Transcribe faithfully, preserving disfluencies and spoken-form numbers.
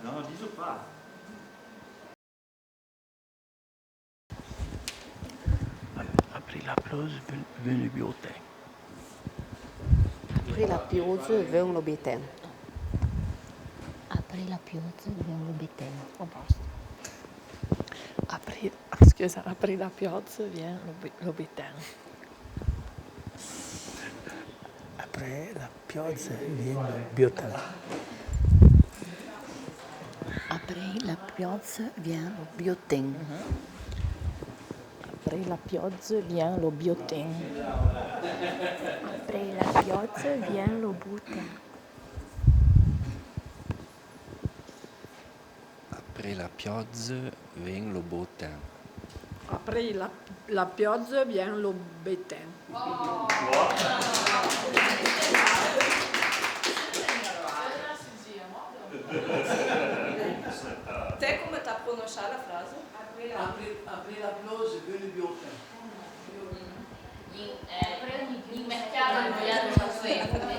Non, non, dis-o pas. Aprì la piodze, ven, ven lo biô ten. Aprì la piodze, ven lo biô ten. Aprì la piodze, ven lo biô ten. A posto. Aprì, scusa, aprì la piodze, ven lo bi-, lo biô ten. Aprì la piodze, ven lo biô ten. Aprì la piodze, ven lo biô ten. Aprì la piodze, ven lo biô ten. Aprì la piodze, ven lo biô ten. Aprì la piodze, ven lo biô ten. Aprì la, la piodze, ven lo biô ten. Te, comme t'as prononcé la phrase ? Aprì, aprì la piodze, ven lo biô ten. In, eh, in mercato, in mercato.